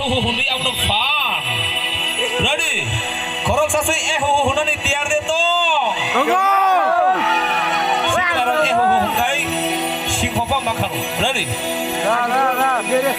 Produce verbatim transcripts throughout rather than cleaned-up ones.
Ehuhu hwnwi abono phan. Ready? Khoroksa se ehuhu hwnani tiyar de to. Tongo. Siklarok ehuhu hwnkhai singho pha ma khano. Ready? Ra, ra, ra, de, de.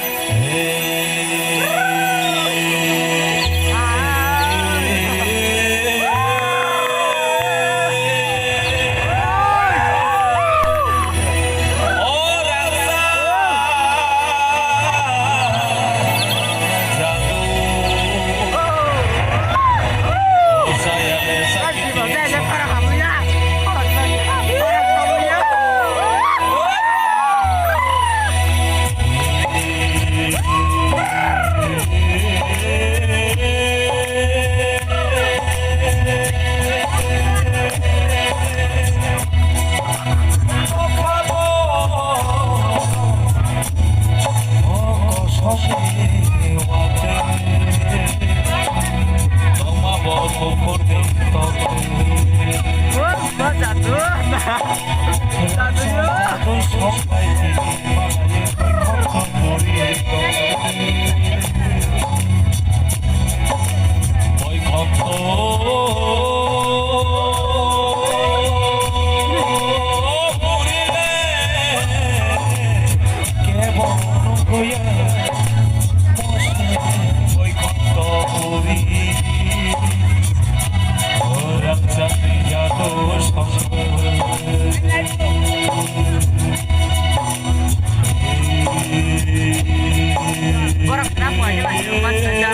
Borok na pwai lai, mas saja.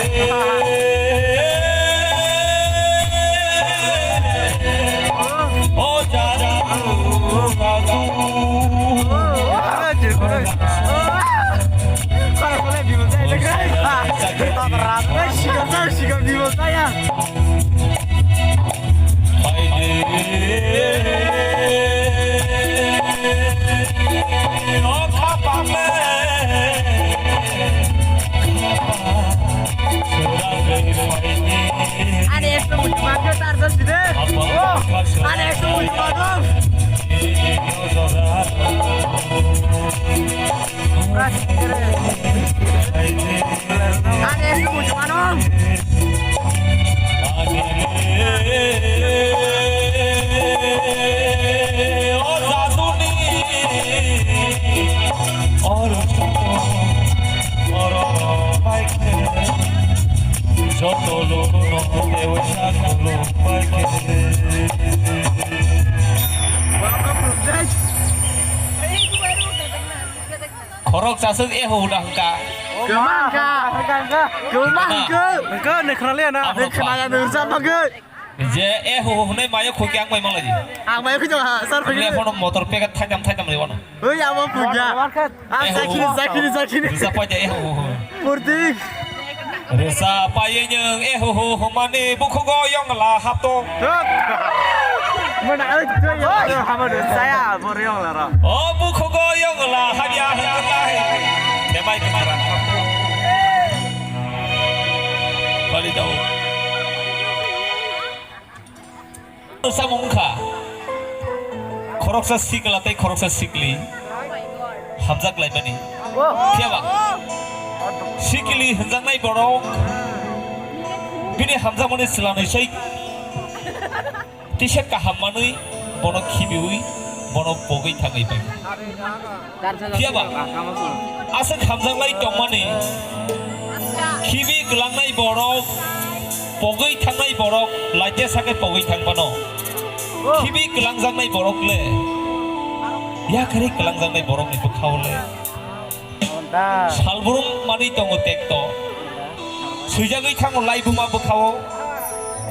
Ani ekso muchung mango, tar dos side. Ani ekso muchung mango. Ani ekso muchung mango. Joto logo no tewe sa kolo pai khe. Khorok chasuk e ho da hwnkha. Kwmang kha. Kwmang kha. Hwnkhe ne khna le na. Abono ne khna ya nursa bagwi. Je e ho ho hwnwi mayo khokhe ang bai malai. Ang mayo khokhe ha, sir. Ang le phono motor packet thaitham thaitham rwano. Oi, amo pugya. Ah, eh, sakini, oh, sakini, sakini. Rwchap pai de, eh, oh, oh. Purtik. Rwchap pai nwng, eh, oh, oh, oh, mani bukhugo yongla hapto. Mana, oi, oi, oi, hama de, saya, bor yongla ra. Oh, bukhugo yongla habya, habya, habya. Kemai kemara. Pali dao. Samung wngkha, khoroksa sikla tei khoroksa sikli hamjak laimani. Phiyaba sikli hwnjaknai borok bini hamjakmani chwla nwi sai tisa kaham manwi bono khibiwi bono pogwi thangwi pai. Phiyaba aswk hamjaklai tongmani khibi kwlangnai borok, pogwi thangnai borok, laijesa khe pogwi thang phano. Khibi kwlangjaknai borok le, yakarwi kwlangjaknai borokni bwkhao le salbrum manwi tongo tekto. Swijagwi thango laibuma bwkhao,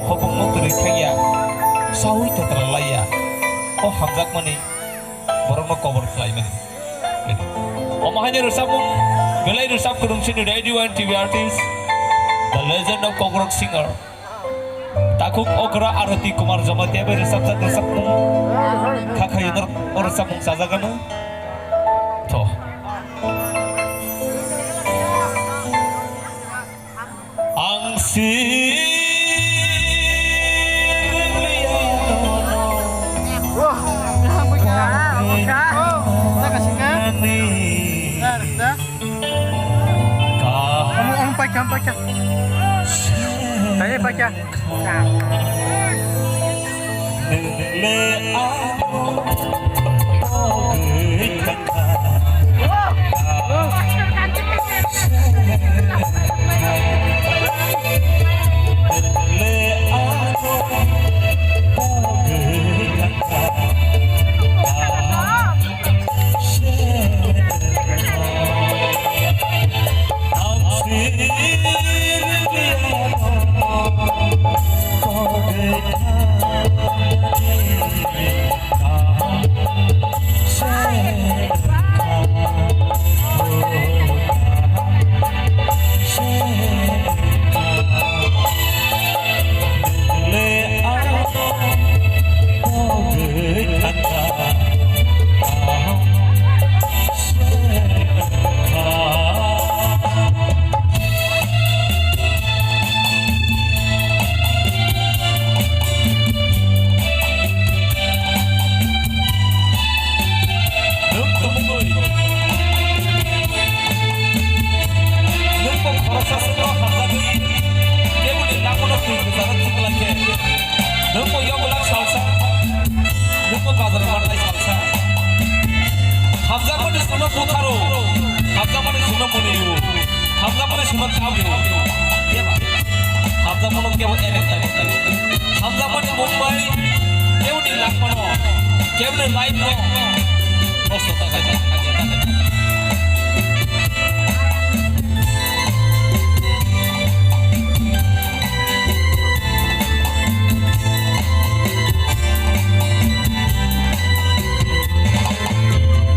hopung mwtwrwi thangya, saui totra laiya. O hamjakmani borokno kobor khlaima. Omo haino rwchapmung, belai rwchap kwrwngsini radio and T V artist, the legend of Kokrok singer, Takhuk Okra Arati Kumar Jamatia bai rwchapjak rwchapmung, kha khayo norok o rwchapmung chajagano. To. Ang si Paikha. Hai, paikha. Nwng tumungwi. Nwng bo khoroksa swkno hamjagwi, keboni langmano twi kwcharo thik lai khe, nwng bo yogwlak salsa, nwng bo bazaro manlai salsa. Hamjakmani chwngno butharo, hamjakmani chwngno mwnwi rw, hamjakmani chwngno chao rw. Hamjakmano kebo ene khlai, hamjakmani mung bai keboni langmano, keboni life no nosto ta khlai.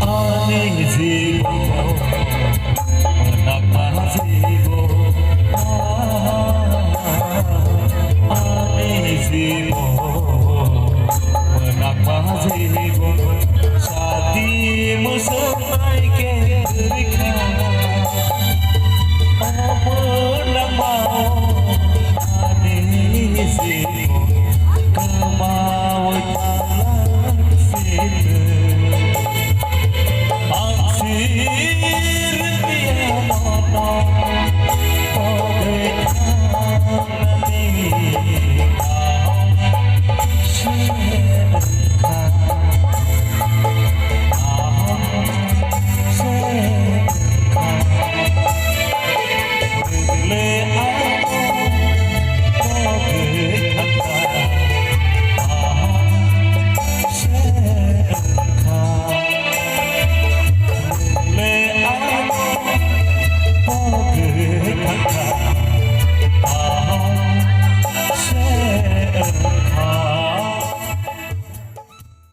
Ani jibon, nagma jibon, ani jibon, nagma jibon, sati musanai ke rikha, omo nagma ani jibon.